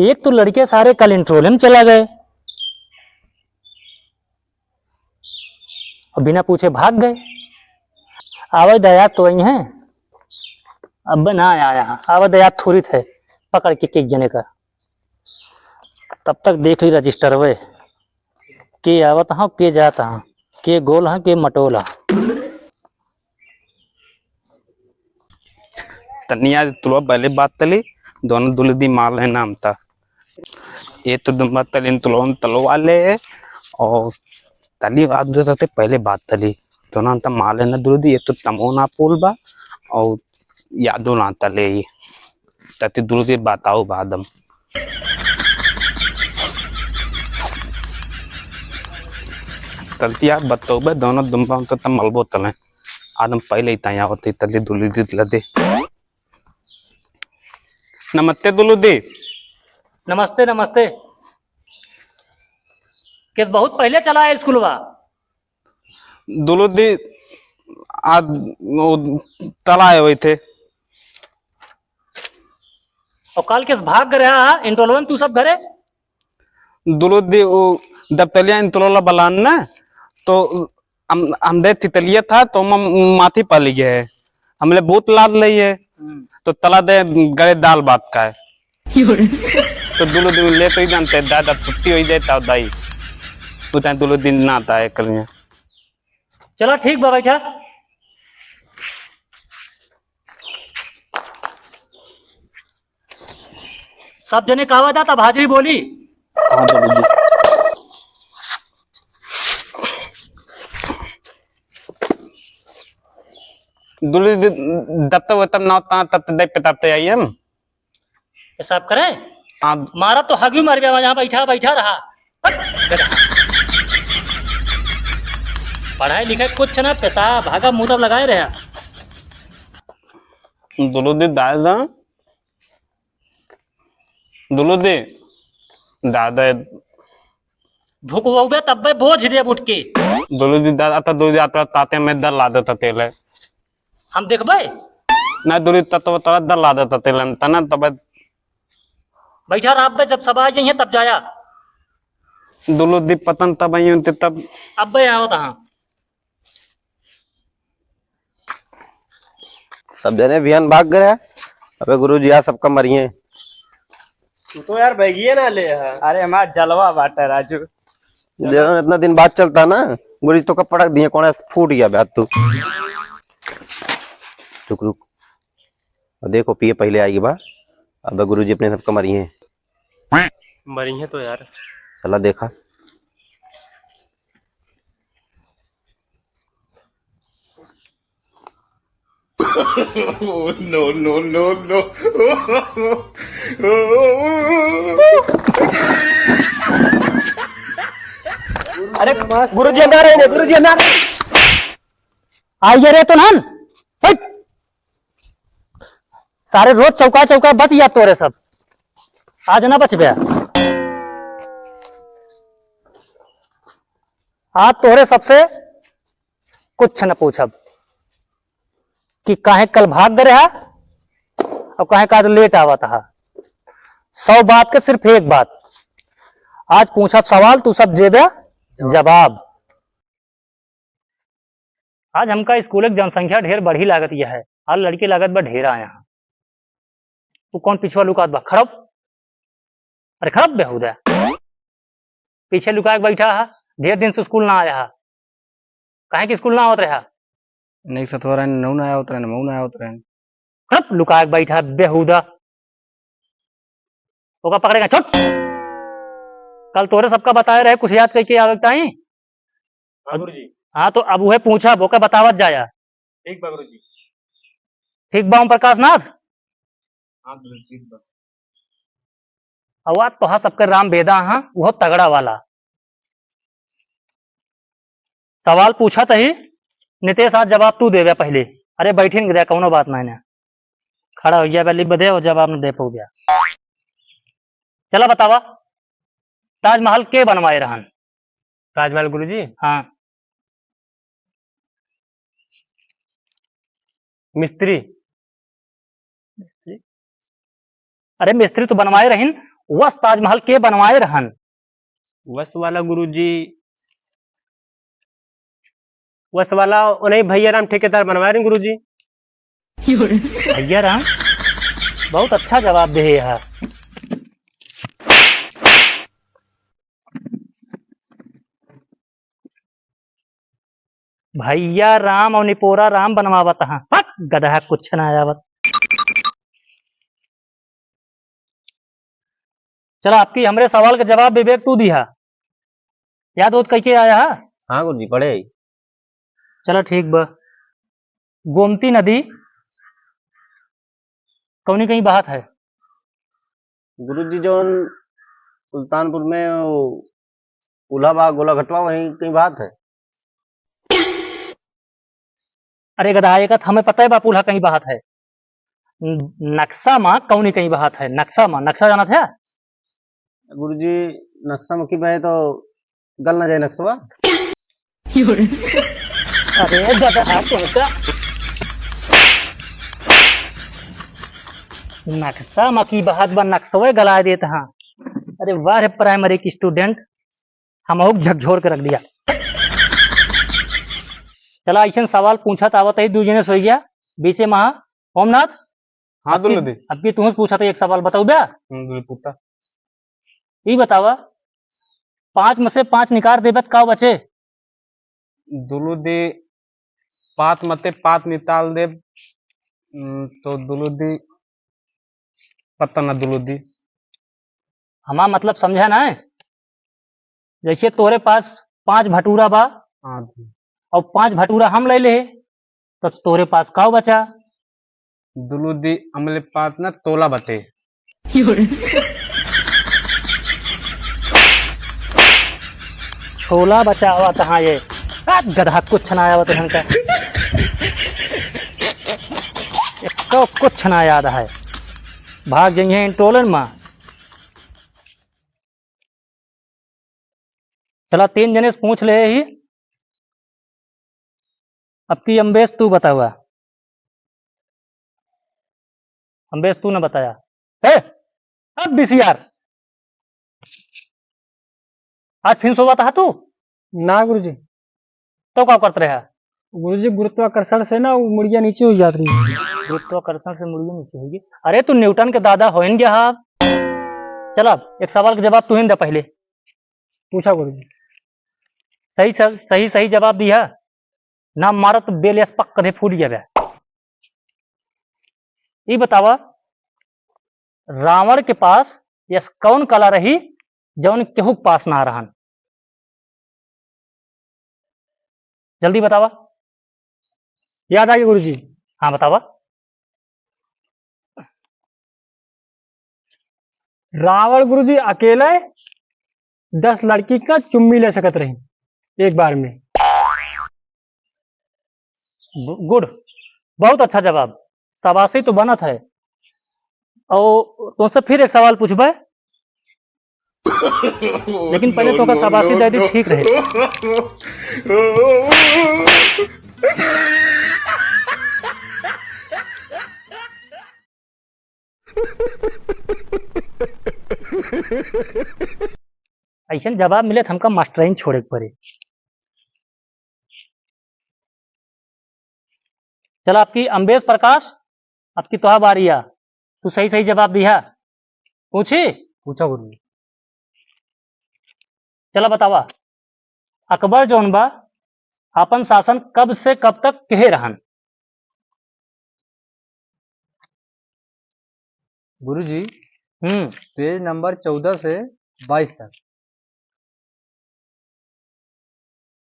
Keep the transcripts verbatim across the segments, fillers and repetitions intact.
एक तो लड़के सारे कल इंटरवल में चला गए और बिना पूछे भाग गए। आवे दया तो आई हैं, अब ना आया यहाँ। आवे दया थोड़ी थे पकड़ के एक जने का। तब तक देख ली रजिस्टरवे, के आवत हाँ, के जात हाँ, के गोल हाँ, के मटोल हाँ। तनिया तुलवा पहले बात तली, दोनों दुलदी माल है नाम ता। ये तो दुम्बा तली तुलवा तलवा ले, और तली बात दो ते पहले बात तली। दोनों ता माल है ना दुलदी, ये तो तमो ना पोल बा, और यादो ना तले ही। तती दुलदी बताओ बादम। तलतिया बतौबे दोनों दुम्बा तो तम मलबो तले। आदम पहले ही तैयार होती तली दुलदी लदे। नमस्ते दुलदी। नमस्ते, नमस्ते। केस बहुत पहले चला है स्कूलवा। दुलदी आज वो तला है वही थे। और कल केस भाग गए रहा है, इंटरवल में तू सब घरे? दुलदी वो दबतलिया इंतरोला बलान ना, तो हम, हम दे तितलिया था, तो हम माथी पा लिए है। हमले बहुत लाद लई है, हम्म। तो तला दे गले दाल बात का है। तो दुलदी ले तो ही जानते, दादा छुट्टी हो जाए, ताऊ दाई। उतना दुलदी ना आता है कल में। चला ठीक बा, बैठा। सब जने कहावा जात, अब हाजिरी बोली। हाँ, बोलो जी। दुलदी दत्त वेतन ना होता, तब तो देख पे तब तो आई हम। पेशाब करे? हाँ। मारा तो हगी मार बे, यहाँ बैठा, बैठा रहा। हट, गधा। पढ़ाई लिखाई कुछ ना, पेशाब, भागा, मुंह तब लगाए रहा। दुलदी दादा, दुलदी दादा। भुकवबे तब्बे बोझ देब उठ के। दुलदी दादा, तो दुलदी आता ताते में दर ला देता तेल है। हम देखबे? ना दुलदी तत्व तोरा दर ला देता तेल है, तना तब। बैठा रह अब्बे, जब सब आ जाइए तब जाया। दुलदी पतन तब आई उनते तब। अब्बे आवत हाँ। सब जने बिहान भाग गए हैं। अबे गुरुजी, आज सबका मरिए। तू तो यार बैगिए ना ले है। अरे हमार जलवा बाटे राजू। जवन इतना दिन बाद चलता ना, गुरुजी तो कब पटक दिए, कौन है, फूट गया बे आज तू। रुक, रुक। और देखो, पिए पहले आएगी बा। अबे गुरुजी अपने सबका मरिए। मरिए तो यार। चला देखा। No, no, no, no। अरे, गुरुजी अंदर आइए, गुरुजी अंदर। आइए रे तो नन। हट। सारे रोज चौका चौका बच गया तोरे सब, आज ना बचबे। आज तोरे सबसे कुछ न पूछब कि काहे कल भाग गए रहा और काहे का आज लेट आवत हा। सौ बात के सिर्फ एक बात, आज पूछब सवाल, तू सब जेबे जवाब। आज हमका स्कूल के जनसंख्या ढेर बढ़ी लागत यह है, आज लड़की लागत बा ढेर आया। तू कौन पिछुआ लुकात बा? खड़प। अरे खड़प बेहुदा। पीछे लुका के बैठा है, ढेर दिन से स्कूल ना आया है। काहे कि स्कूल ना आवत रहा? नहीं सतवा रहे, नौ ना आवत रहे, मऊ ना आवत रहे। खड़प लुका के बैठा बेहुदा। ओका पकड़ेगा, छोट। कल तोरे सबका बताए रहे, कुछ याद करके आवे के ताई। हाँ गुरुजी। हाँ, तो अब उहे पूछा, ओका बतावत जाया। ठीक बा गुरुजी। ठीक बा ओम प्रकाश नाथ? हाँ गुरुजी, ठीक बा। अवा तोहा सबके राम बेदा हाँ, वो तगड़ा वाला। सवाल पूछत ही, नितेश, आज जवाब तू देवे पहले। अरे बैठिन गिरा, कौनो बात नहीं ना। खड़ा हो गया, पहले बदे और जवाब न दे पाओ गया। चला बतावा, ताजमहल के बनवाए रहन? ताजमहल गुरुजी? हाँ। मिस्त्री। मिस्त्री? अरे मिस्त्री तो बनवाए रहिन, वस ताजमहल के बनवाए रहन? वस वाला गुरुजी, वस वाला उन्हीं भैया राम ठेकेदार बनवाए रहन गुरुजी। भैया राम, बहुत अच्छा जवाब दे है। भैया राम और निपोरा राम बनवावत हैं। हट, गदहा, कुछ ना आवत। चला, अबकी हमरे सवाल का जवाब विवेक तू दिहा। याद होत कइके आया है? हाँ गुरुजी, पढ़े ही। चला ठीक बा। गोमती नदी कौनी कहीं बहत है? गुरुजी, जौन सुल्तानपुर में वो पुलवा बा, गोलाघटवा, वहीं कहीं बहत है। अरे गधा, एक हमें पता है बा पुलवा कहीं बहत है। न-, नक्शा मा कौनी कहीं बहत है, नक्शा मा, नक्शा जानत है? गुरुजी, नक्शा मा की बहे तो गल ना जाए नक्शवा। अरे गधा, तुमका नक्शा मा की बहत बा, नक्शवे गलाए देत हाँ। अरे वाह रे, प्राइमरी की स्टूडेंट, हमहू झकझोर के रख दिया। चला, ऐसन सवाल पूछत आवत है, दू जने सोई गया, बीचे महा ओमनाथ। हाँ, अबकी, दुल्लो दी। अबकी तुहसे पूछत है एक सवाल, बताऊ बे? हम्म, दुल्लो पूछता। ई बतावा, पाँच में से पाँच निकाल देबे त का बचे? दुल्लो दी, पाँच में से पाँच निकाल देब, हम्म, तो दुल्लो दी, पता ना दुल्लो दी। हमार मतलब समझा ना है? जैसे तोरे पास पाँच भटूरा बा, हाँ जी। और पाँच भटूरा हम ले ले, तो तोरे पास का बचा? दुल्लो दी, हमरे पास ना तोला बटे। छोला बचावा तहाँ ये। आ, गधा, कुछ ना आया तोहन का। एको कुछ ना याद है। भाग जइहे इन टोलन मा। चला, तीन जने से पूछ ले ही। अबकी अम्बेश तू बतावा। अम्बेश तू न बताया। ए, अब बीसीआर, आज फिर सोवत हा तू? ना गुरुजी। तो का करत रहा? गुरुजी, गुरुत्वाकर्षण से ना वो मुड़िया नीचे हो जात रही। गुरुत्वाकर्षण से मुड़िया नीचे होगी। अरे तू न्यूटन के दादा होइन गया हा। चला, एक सवाल के जवाब तू ही दे पहले। पूछा गुरुजी। सही स-, सही, सही जवाब दिया। ना मारत बेल यस पक कदे फूट गया बे। ई बतावा, रावण के पास यस कौन कला रही जौन केहू के पास ना रहन? जल्दी बतावा। याद आ गया गुरुजी। हाँ, बतावा। रावण गुरुजी अकेले दस लड़की का चुम्मी ले सकत रही एक बार में। गु-, गुड, बहुत अच्छा जवाब, शाबाशी तो बनत है। और तुमसे फिर एक सवाल पूछबे, लेकिन पहले तो ओकर शाबाशी दे दी, ठीक रहे। ऐसन जवाब मिले त हमका मास्टराइन छोड़े के पड़े। चला, अबकी अम्बेश प्रकाश, अबकी तोहार बारी आ। तू सही सही जवाब दिहा। पूछी? पूछा गुरुजी। चला बतावा, अकबर जौन बा, आपन शासन कब से कब तक केहे रहन? गुरुजी, हम्म। पेज नंबर चौदह से बाईस तक।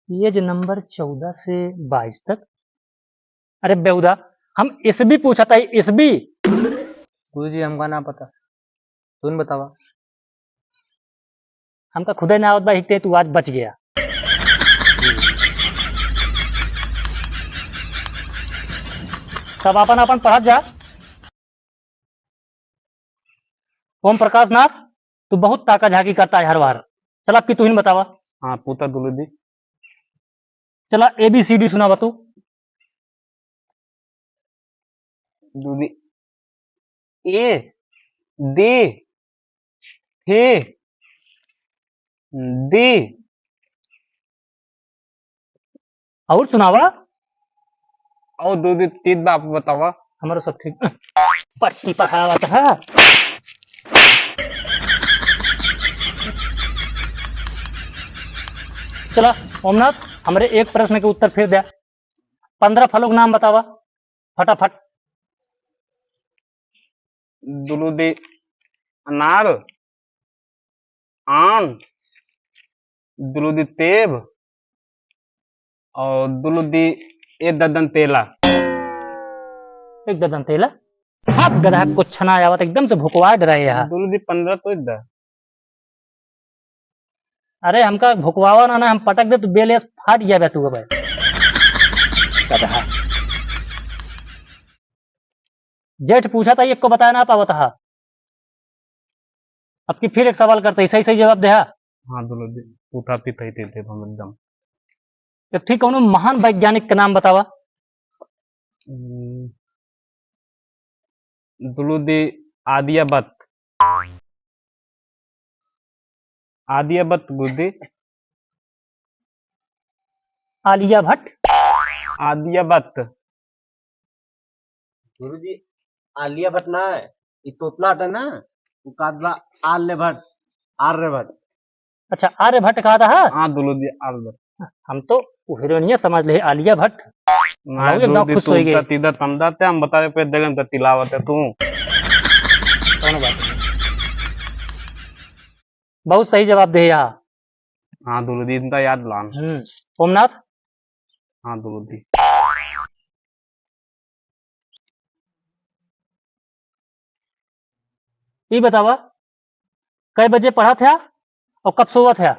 पेज नंबर चौदह से बाईस तक। अरे बेहुदा, हम ईस्वी पूछत है, ईस्वी। गुरुजी, हमका ना पता, तुम बतावा। हमका खुदे ना आवत बा, हिकते तू आज बच गया। सब आपन आपन पढ़त जा। ओम प्रकाश नाथ, तू बहुत ताका झाकी करता है हर बार। चला, अबकी तू ही बतावा। हाँ, पूछा दुल्लो दी। चला, एबीसीडी सुनावा तू। दुल्लो दी। ए, दे, थी दी। और सुनावा। और दो दी तीत बा, आप बतावा। हमारा सब ठीक। पट्टी पढ़ावत है। चला ओमनाथ, हमरे एक प्रश्न के उत्तर फिर द्या। पन्द्रह फलों के नाम बतावा फटाफट। दुलुदी अनार, आम, दुलुदी तेब और दुलुदी ए ददन तेला। एक ददन तेला? हाथ गधा कुछ ना आवत, एकदम से भुकवा डराए यहाँ। दुलुदी पन्द्रह तो इद्दा। अरे हमका भुकवावा ना, ना हम पटक दे तो बेल यस फाट गया बे तू अबे। गधा। जेठ पूछा था, ये को बताया ना पावत हा। अब की फिर एक सवाल करते ही, सही सही जवाब दे हा। हाँ, दुलुदी, पूछा थी, थी, थी, थी, हम एकदम। एक ठीक कौनो महान वैज्ञानिक के नाम बतावा। हम्म, दुलुदी आर्यभट्ट। आर्यभट्ट गुरुजी। आलिया भट्ट? आर्यभट्ट। गुरुजी, आलिया भट्ट ना है, ई तोतला हटे ना, उ कहत बा आर्यभट्ट, आर्यभट्ट। अच्छा, आर्यभट्ट कहत हा? हाँ, दुलुदी आर्यभट्ट। हम तो उ हीरोइनिया समझ ले, आलिया भट्ट। ना, हम एकदम दुलुदी, खुश तू हो गए। उल्टा सीधा समझाते, हम बतावे पे देले, हम तो तिलावत है तू। कौनो बात नहीं। बहुत सही जवाब दे यहाँ। हाँ, दुलुदी, इनका याद लान। हम्म, ओमनाथ? हाँ, दुलुदी। ई बतावा, कै बजे पढ़त है और कब सोवत है?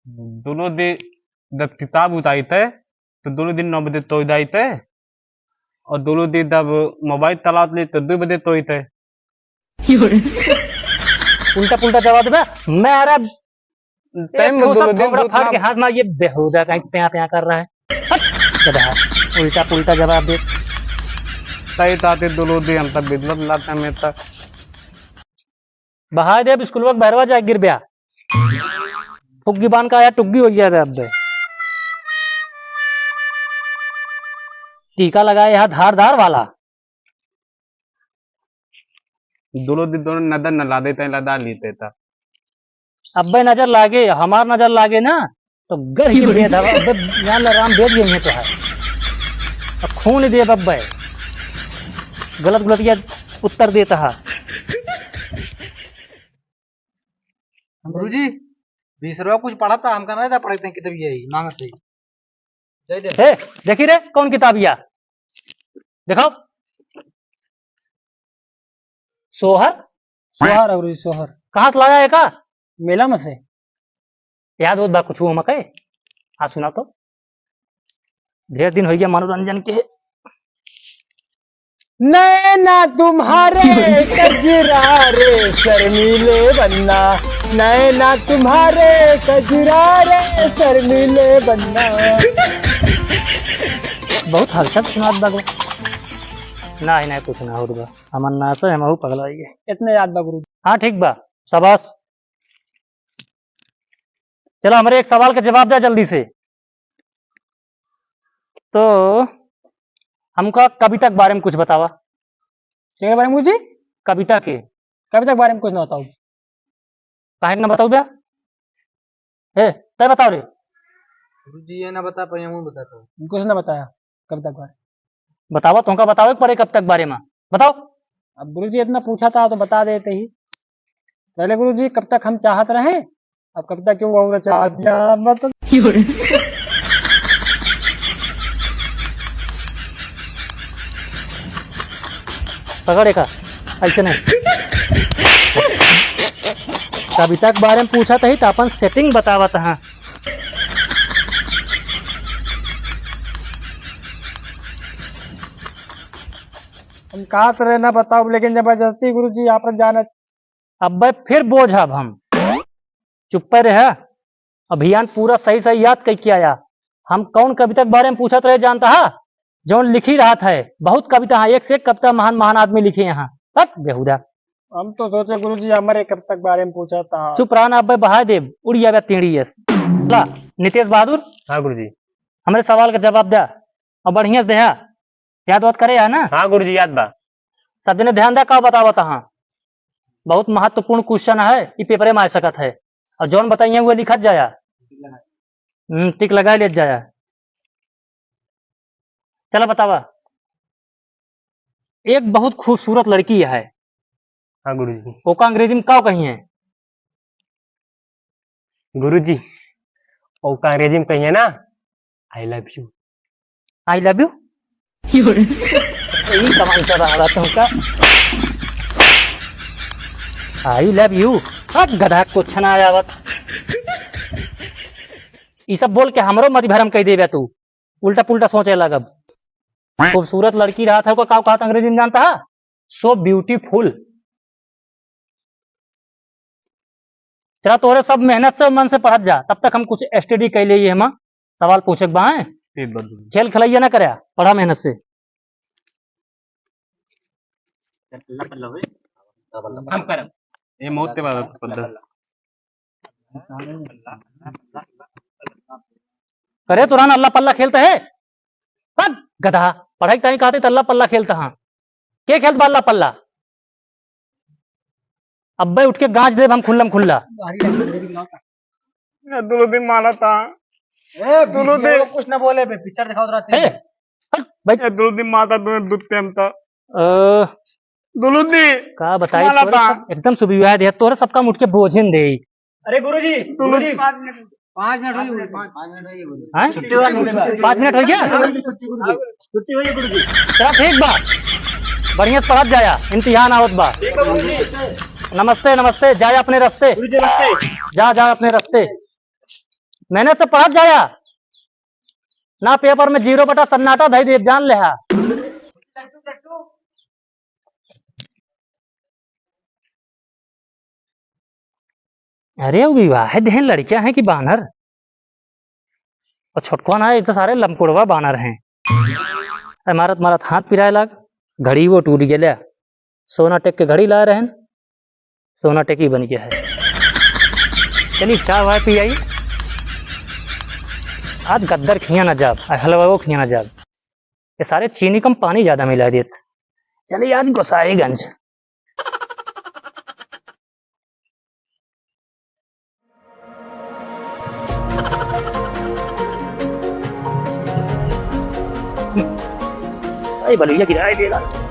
दुलुदी, जब किताब उतारित है, तो दुलुदी नौ बजे तोड़ दाइत है, और दुलुदी जब मोबाइल चलावत ली, तो दो बजे तोड़ित है। उल्टा पुल्टा जवाब देबे, मैं अरे टाइम में ठोसा दुलुदी थोबड़ा दूध फाड़ ना के हाथ मार, ये बेहुदा कहीं प्या प्या कर रहा है। हट, गधा, उल्टा पुल्टा जवाब दे। सही ताते दुलुदी, हम तब बिजलत लाते में तक। बहाय देब स्कूलवा के बहरवा जाए गिर ब्या। फुग्गी बांध का आया, टुग्गी हो गया अब। टीका लगाए यहाँ धार धार वाला। दुलुदी दोनों नजर न ला देते हैं, लदा लेते था। अब्बे नजर लागे, हमार नजर लागे ना, तो गर ही भेद हवा, अब्बे जान ला राम भेद गए हैं तो है। अब खून दे अब्बे। गलत गलतिया उत्तर देता है। गुरुजी, बीसरवा कुछ पढ़ा था, हमका नहीं था पढ़े थे किताब यही मांगत है। जय देव। हे, देखी रे, कौन किताब या? दिखाओ। सोहर? सोहर है गुरुजी, सोहर। कहाँ से लाया है का? मेला में से। याद होत बा कुछ हमके? हाँ, सुना तो। ढेर दिन हो गया मनोरंजन के। नैना तुम्हारे कजरा रे शर्मीले बन्ना, नैना तुम्हारे कजरा रे शर्मीले बन्ना। बहुत हल्का सुनात बा। नाही, नाही, कुछ ना होत बा। हमर नाश है, हमहू पगला गए। इतने याद बा गुरु। हाँ, ठीक बा, शाबाश। चला, हमरे एक सवाल का जवाब दे जल्दी से। तो हमका कविता के बारे में कुछ बतावा। के बारे में जी? कविता के। कविता के बारे में कुछ ना बताओ। काहे के ना बताओ बे? ए, तय बताओ रे। गुरुजी, ये ना बता पाए, हम बताता हूँ। कुछ ना बताया कविता के बारे में। बतावा, तुमका बतावे के पड़े कविता के बारे में। बताओ। अब गुरुजी इतना पूछा था तो बता देते ही। पहले गुरुजी, कब तक हम चाहत रहे, अब कब तक क्यों और चाहत या, मतलब। पकड़े का, ऐसे नहीं। कविता के बारे में पूछा था ही तो अपन setting बतावत हाँ। हम कहत रहे ना बताओ, लेकिन जबरदस्ती गुरुजी आपन जानत। अब्बे फिर बोझ अब हम। चुप्पे रहे। अभियान पूरा सही सही याद कइके आया। हम कौन कविता के बारे में पूछत रहे जानता है? जौन लिखी रहत है, बहुत कविता है, एक से एक कविता महान महान आदमी लिखे यहाँ। हट बेहुदा। हम तो सोचे गुरुजी हमरे कब तक बारे में पूछा था। चुप रहा ना, अब्बे बहाय देब, उड़ जाबे तीड़ी यस। ला, नितेश बहादुर। हाँ गुरुजी। हमरे सवाल का जवाब द्या, और बढ़िया से देहा। याद वाद करे है ना? हाँ गुरुजी, याद बा। सब जने ध्यान द्या, का बतावत हाँ। बहुत महत्वपूर्ण question है, ई paper में आ सकत है। और जौन बताइए वो लिखत जाया। हम्म, टिक लगाए लेत जाया। चला बतावा। एक बहुत खूबसूरत लड़की है। हाँ गुरुजी। ओका अंग्रेजी में का कहिए? गुरुजी, ओका अंग्रेजी में कहिए ना, "I love you।" I love you? यही सामान चल रहा था तुमका। I love you। अब गधा कुछ ना आवत। ई सब बोल के हमरो मति भरम कइ देबे तू। उल्टा पुल्टा सोचे लगब। खूबसूरत लड़की रहत है, ओका का कहत अंग्रेजी में जानता है? So beautiful। चला तोहरे सब मेहनत से मन से पढ़त जा, तब तक हम कुछ study कइ लेई, हमा सवाल पूछे के बा, हैं? ठीक बा। खेल खेलैया ना करे, पढ़ा मेहनत से। हम करब। ये मौत के बाद पद्दा। करे तोरा ना अल्ला पल्ला खेलत है? हट, गधा, पढ़ाई ताई कहते त अल्ला पल्ला खेलत हाँ। के खेलत बा अल्ला पल्ला? अब्बे उठ के गांज देब हम खुल्लम खुल्ला। ए, दुलुदी मारा था। ए, दुलुदी। कुछ ना बोले बे, picture दिखाओ तो रहते ए, हैं। हट, बैठ। ए, दुलुदी मारा था, दुलुदी दूध टेम था। अ, दुलुदी। का बताई, मारा तोरे था। सब एकदम सुबह है, तोरे सबका उठ के बोझिन दे। अरे गुरुजी, दुलुदी। गुरुजी। पाँच मिनट होई, पाँच, पाँच मिनट होई, गुरुजी। हैं? छुट्टी होई, गुरुजी। पाँच मिनट होई गया? छुट्टी होई, गुरुजी। चला ठीक बा, बढ़िया से पढ़त जाया, इम्तिहान आवत बा। ठीक बा, गुरुजी। नमस्ते, नमस्ते, जाया अपने रस्ते। गुरुजी, नमस्ते। जा, जा अपने रस्ते, मेहनत से पढ़त जाया, ना paper में zero बटा सन्नाटा धई देब, जान लेहा। अरे, वो विवाह है, देहन लड़कियां हैं कि बानर? और छोटकवा ना है, ये तो सारे लमकुड़वा बानर हैं। अरे, मारत मारत हाथ पिराए लाग, घड़ी वो टूट गेल्या। सोना टेक के घड़ी लाए रहन, सोना टेकी बन गया है। चली, चाय वाय पी आई। आज गद्दर खिया ना जाब, आ हलवा वो खिया ना जाब। ये सारे चीनी कम पानी ज्यादा मिला देत। चली आज गोसाईगंज। अरे बलुइया गिराए देगा।